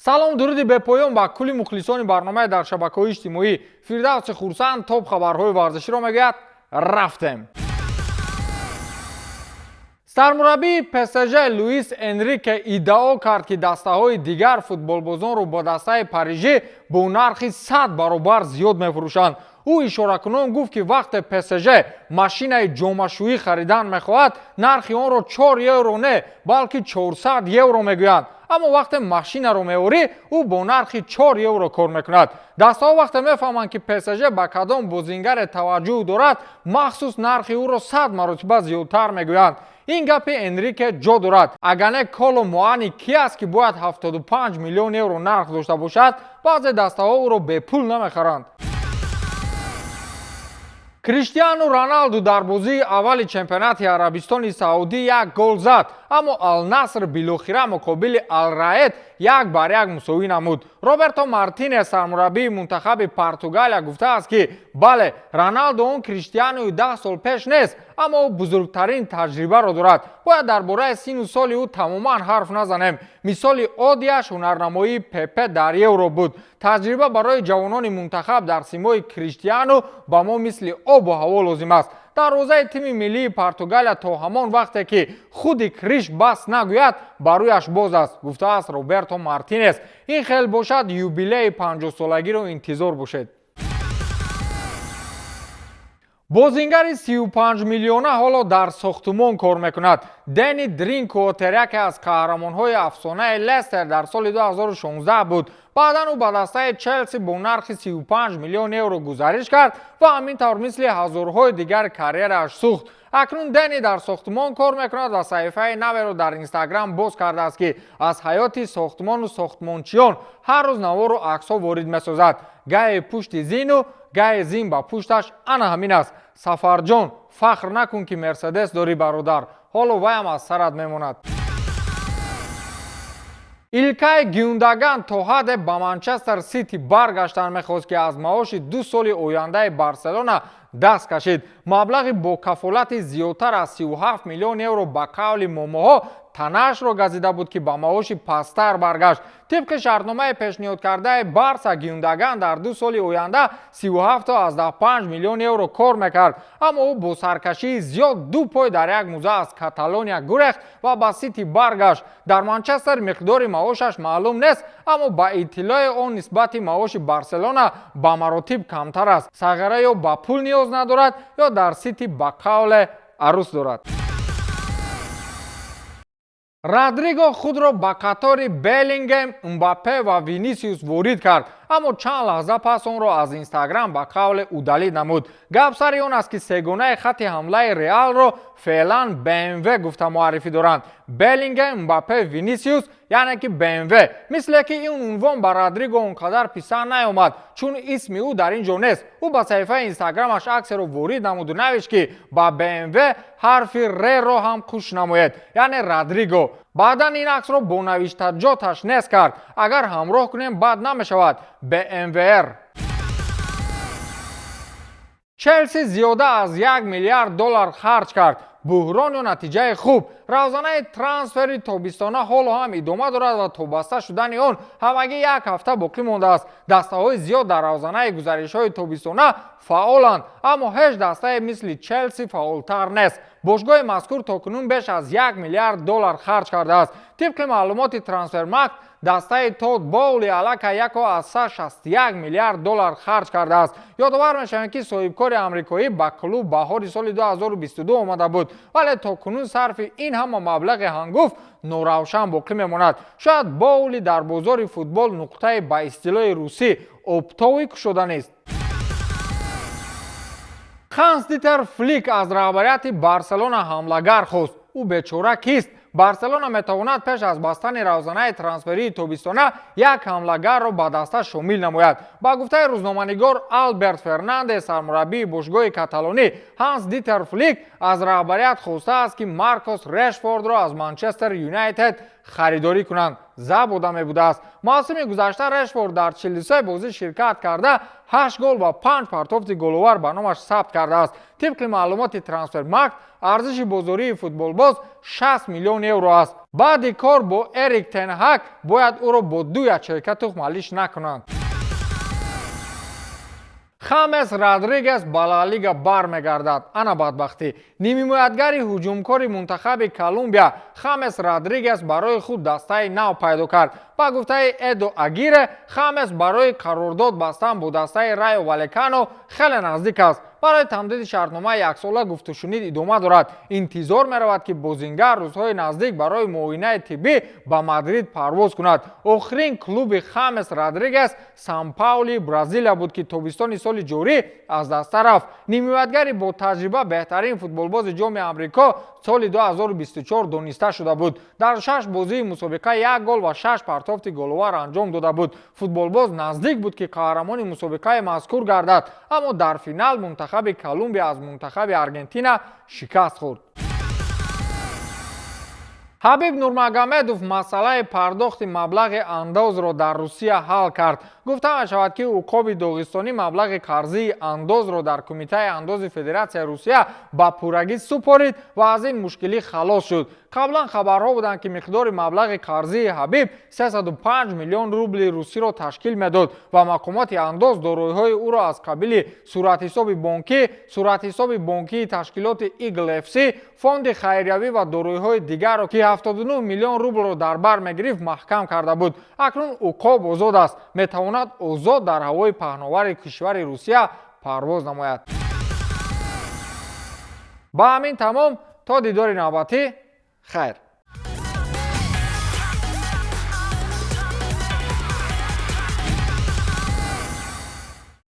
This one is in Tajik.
Салом, дуруди бепоён ба кулли мухлисони барномаи дар шабакаҳои иҷтимоӣ. Фирдавси Хурсанд топ хабарҳои варзиширо мегӯяд. Рафтем. Сармураббии ПСЖ Луис Энрике иддао кард, ки дастаҳои дигар футболбозонро бо дастаи парижӣ бо нархи 100 баробар зиёд мефурӯшанд. Ӯ ишоракунон гуфт, ки вақте ПСЖ машинаи ҷомашӯӣ харидан мехоҳад, нархи онро 4 евро не, балки 400 евро мегӯянд, аммо вақте машинаро меорӣ, ӯ бо нархи 4 евро кор мекунад. Дастаҳо вақте мефаҳманд, ки ПСЖ ба кадом бозингаре таваҷҷӯҳ дорад, махсус нархи ӯро 100 маротиба зиёдтар мегӯянд. Ин гапи Энрике ҷо дорад. Агар не, Коло Муани ки аст, ки бояд 75 миллион евро нарх дошта бошад? Баъзе дастаҳо ӯро бепул намехаранд. Криштиану Роналду дар бозии аввали чемпионати Арабистони Саудӣ як гол зад, аммо Алнаср билохира муқобили Алраед 1-1 мусовӣ намуд. Роберто Мартинес, сармураббии мунтахаби Португалия, гуфтааст, ки бале, Роналду он Криштиануи 10 сол пеш нест, аммо ӯ бузургтарин таҷрибаро дорад. Бояд дар бораи сину соли ӯ тамоман ҳарф назанем. Мисоли оддиаш ҳунарнамоии Пепе дар Евро буд. Таҷриба барои ҷавонони мунтахаб дар симои Криштиану ба мо мисли обу ҳаво лозим аст. Дарвозаи тими миллии Португалия то ҳамон вақте ки худи Криш бас нагӯяд, ба рӯяш боз аст, гуфтааст Роберто Мартинес. Ин хел бошад, юбилеи 50-солагиро интизор бошед. Бозингари 35 миллиона ҳоло дар сохтумон кор мекунад. Дени Дринквотер яке аз қаҳрамонҳои афсонаи Лестер дар соли 2016 буд. Баъдан ӯ ба дастаи Челси бо нархи 35 миллион евро гузариш кард ва ҳамин тавр мисли ҳазорҳои дигар карьерааш сӯхт. Акнун Дени дар сохтумон кор мекунад ва саҳифаи наверо дар Инстаграм боз кардааст, ки аз ҳаёти сохтумону сохтмончиён ҳар рӯз навору аксҳо ворид месозад. Гаҳе пушти зину, гаҳе зин ба пушташ ана ҳамин аст. Сафарҷон, фахр накун, ки Мерседес дорӣ, бародар, ҳоло ваям аз сарат мемонад. Илкай Гюндаган то ҳадде ба Манчестер Сити баргаштан мехост, ки аз маоши 2 соли ояндаи Барселона даст кашид. Маблағи бо кафолати зиёдтар аз 37 миллион евро ба қавли момоҳо танаашро газида буд, ки ба маоши пасттар баргашт. Тибқи шартномаи пешниҳодкардаи Барса, Гюндаган дар 2 соли оянда 37,5 миллион евро кор мекард, аммо ӯ бо саркашии зиёд ду пой дар як муза аз Каталония гурехт ва ба Сити баргашт. Дар Манчестер миқдори маошаш маълум нест, аммо ба иттилои он нисбати маоши Барселона ба маротиб камтар аст. Сағира ё ба пул ниёз надорад, ё дар Сити ба қавле арӯс дорад. Родриго худро ба қатори Беллингем, Мбаппе ва Винисиус ворид кард, аммо чанд лаҳза пас онро аз Инстаграм ба қавле удалить намуд. Гап сари он аст, ки сегонаи хатти ҳамлаи Реалро феълан БМВ гуфта муаррифӣ доранд: Беллингем, Мбаппе, Винисиус, яъне ки БМВ. Мисле ки ин унвон ба Родриго он қадар писанд наёмад, чун исми ӯ дар ин ҷо нест. Ӯ ба саҳифаи Инстаграмаш аксеро ворид намуду навишт, ки ба БМВ ҳарфи Р-ро ҳам қуш намоед, яъне Родриго. Баъдан ин аксро бо навиштаҷоташ нест кард. Агар ҳамроҳ кунем, бад намешавад: БМВР. Челси зиёда аз 1 миллиард доллар харҷ кард. Буҳрон ё натиҷаи хуб? Равзанаи трансфери тобистона ҳоло ҳам идома дорад ва то баста шудани он ҳамагӣ як ҳафта боқӣ мондааст. Дастаҳои зиёд дар равзанаи гузаришҳои тобистона фаъоланд, аммо ҳеҷ дастае мисли Челси фаъолтар нест. Бошгоҳи мазкур то кунун беш аз 1 миллиард доллар харҷ кардааст. Тибқи маълумоти Трансфермаркт, дастаи Тод Боули аллакай 1,61 миллиард доллар харҷ кардааст. Ёдовар мешавем, ки соҳибкори амрикоӣ ба клуб баҳори соли 2022 омада буд, вале то кунун сарфи ин ҳама маблағи ҳангуфт норавшан боқӣ мемонад. Шояд Боули дар бозори футбол нуқтаи ба истилоҳи русӣ оптовый кушода нест. Ханс Дитер Флик аз раҳбарияти Барселона ҳамлагар хост. Ӯ бечора кист? Барселона метавонад пеш аз бастани равзанаи трансферии тобистона як ҳамлагарро ба даста шомил намояд. Ба гуфтаи рӯзноманигор Алберт Фернандес, сармураббии бошгоҳи каталонӣ Ҳанс Дитер Флик аз раҳбарият хостааст, ки Маркос Решфордро аз Манчестер Юнайтед Харидорӣ кунанд, забуда мебудааст. Мавсими гузашта Решфорд дар 43 бозӣ ширкат карда, 8 гол ва 5 партофти головар ба номаш сабт кардааст. Тибқи маълумоти Трансфермаркт, арзиши бозории футболбоз 60 миллион евро аст. Баъди кор бо Эрик тен Ҳак бояд ӯро бо ду ячейка тухмалиш накунанд. Хамес Родригес ба Ла Лига бармегардад. Ана бадбахтӣ! Нимҳимоятгари ҳуҷумкори мунтахаби Колумбия Хамес Родригес барои худ дастаи нав пайдо кард. Ба гуфтаи Эдо Агире, Хамес барои қарордод бастан бо дастаи Райо Валекано хеле наздик аст. Барои тамдиди шартномаи яксола гуфтушунид идома дорад. Интизор меравад, ки бозингар рӯзҳои наздик барои муоинаи тиббӣ ба Мадрид парвоз кунад. Охирин клуби Хамес Родригес Сан Паули Бразилия буд, ки тобистони соли ҷорӣ аз даста рафт. Нимҳимоятгари бо таҷриба беҳтарин футболбози Ҷоми Амрико соли 2024 дониста шуда буд. Дар шаш бозии мусобиқа як гол ва шаш партофти головар анҷом дода буд. Футболбоз наздик буд, ки қаҳрамони мусобиқаи мазкур гардад, аммо дар финал мунтахаби Колумбия аз мунтахаби Аргентина шикаст хӯрд. Ҳабиб Нурмагомедов масъалаи пардохти маблағи андозро дар Русия ҳал кард. Гуфта мешавад, ки уқоби доғистонӣ маблағи қарзии андозро дар Кумитаи андози Федератсияи Русия ба пуррагӣ супорид ва аз ин мушкилӣ халос шуд. Қаблан хабарҳо буданд, ки миқдори маблағи қарзии Ҳабиб 305 миллион рубли русиро ташкил медод ва мақомоти андоз дороиҳои ӯро аз қабили суратҳисоби бонкӣ, суратҳисоби бонкии ташкилоти Игл ФС, фонди хайриявӣ ва дороиҳои дигарро, ки 79 миллион рублро дар бар мегирифт, маҳкам карда буд. Акнун уқоб озод аст, метавонад озод дар ҳавои паҳновари кишвари Русия парвоз намояд. Ба ҳамин тамом. То дидори навбатӣ, хайр.